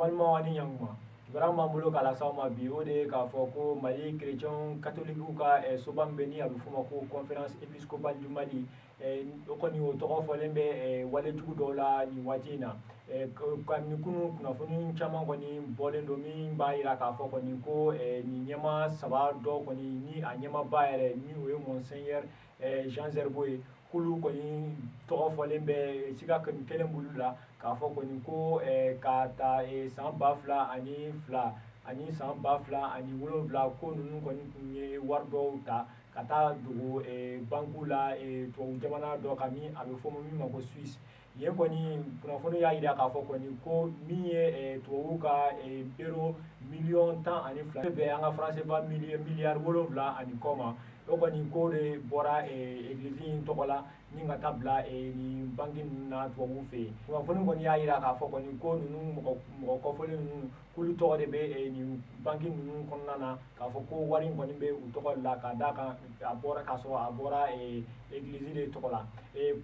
Balimaw, ani ɲankuma. Kibaruya b'an bolo k'a lase aw ma bi, o de ye k'a fɔ ko Mali chrétien catholique ka soba min bɛ, ni a bɛ f'o ma ko Conférence épiscopale du Mali, o kɔni, o tɔgɔ fɔlen bɛ walejugu dɔw la nin waati in na. Kabini kunun, kunnafoni caman kɔni bɔlen don min b'a jira k'a fɔ kɔni ko nin ɲɛmaa saba dɔ kɔni, ni a ɲɛmaaba yɛrɛ ni o ye Monseigneur Jean Zerbo ye, k'olu kɔni tɔgɔ fɔlen bɛ, siga kɔni kelen b'olu la k'a fɔ kɔni ko ka ta san 2002 ani san 2007, ko ninnu kɔni tun ye wari dɔw ta ka taa dogo banque la tubabu jamana dɔ kan, min a bɛ fɔ min ma ko Suisse. Yen kɔni, kunnafoni y'a jira k'a fɔ kɔni ko min ye tubabu ka euro miliyɔn 12 bɛ an ka franc CFA miliyari 7 ani kɔ ma, o kɔni ko de bɔra église in tɔgɔ la ni ka taa bila nin banque ninnu na tubabu fɛ yen. Kunnafoni kɔni y'a jira k'a fɔ kɔni ko ninnu mɔgɔ kɔfɔlen ninnu, k'olu tɔgɔ de bɛ nin banque ninnu kɔnɔna na, k'a fɔ ko wari in kɔni bɛ u tɔgɔ la, ka d'a kan a bɔra k'a sɔrɔ a bɔra église de tɔgɔ la.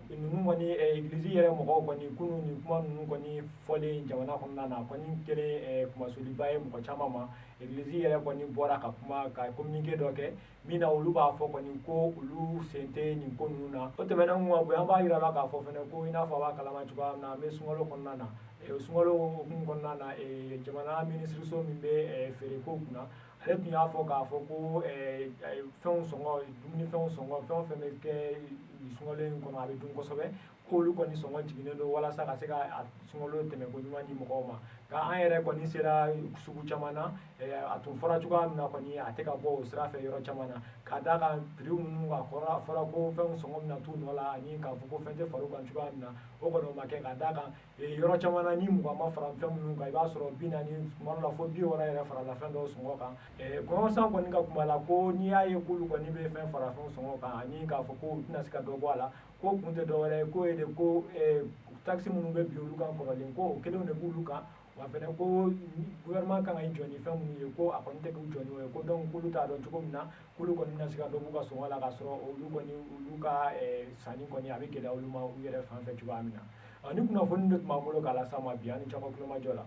Ninnu kɔni, église yɛrɛ mɔgɔw kɔni, kunun nin kuma ninnu kɔni fɔlen jamana kɔnɔna na kɔni kɛlen kumasoliba ye mɔgɔ caman ma. Église yɛrɛ kɔni bɔra ka kuma, ka communiqué dɔ kɛ min na olu b'a fɔ kɔni ko olu sen tɛ nin ko ninnu na. O tɛmɛnen kɔ, an b'a jira la k'a fɔ fɛnɛ ko i n'a fɔ a b'a kalama cogoya min na, an bɛ sunkalo kɔnɔna na. Sunkalo hukumu kɔnɔna na, jamana minisiriso min bɛ feereko kunna, ale tun y'a fɔ k'a fɔ ko fɛnw sɔngɔ, dumunifɛnw sɔngɔ, fɛn o fɛn bɛ kɛ nin sunkalo in kɔnɔ, a bɛ dun kosɛbɛ, k'olu kɔni sɔngɔ jiginnen don walasa ka se ka sunkalo tɛmɛ ko ɲuman di mɔgɔw ma. Nka an yɛrɛ kɔni sera sugu caman na, a tun fɔra cogoya min na kɔni, a tɛ ka bɔ o sira fɛ yɔrɔ caman na, ka d'a kan prix minnu a fɔra ko fɛnw sɔngɔ bɛna t'u nɔ la ani k'a fɔ ko fɛn tɛ far'u kan cogoya min na, o kɔni o ma kɛ, ka d'a kan yɔrɔ caman na, ni 20 ma fara fɛn minnu kan, i b'a sɔrɔ 40, tuma dɔ la fo 60 yɛrɛ farala fɛn dɔw sɔngɔ kan. Kɔɲɔsan kɔni ka kuma la ko n'i y'a ye k'olu kɔni bɛ fɛn fara fɛn sɔngɔ kan ani k'a fɔ ko u tɛna se ka dɔ bɔ a la, ko kun tɛ dɔwɛrɛ ye, k'o ye de ko taxe minnu bɛ bin olu kan kɔrɔlen, ko o kelenw de b'olu kan. Wa fɛnɛ ko gouvernement kan ka i jɔ ni fɛn minnu ye, ko a kɔni tɛ k'u jɔ n'o ye, ko donc k'olu t'a dɔn cogo min na k'olu kɔni bɛna se ka dɔ b'u ka sɔngɔ la, k'a sɔrɔ olu kɔni, olu ka sanni kɔni, a bɛ gɛlɛya olu ma u yɛrɛ fan fɛ cogoya min na. Ni kunnafoni de tun b'an bolo k'a las'aw ma bi. An ni caman kulomajɔ la.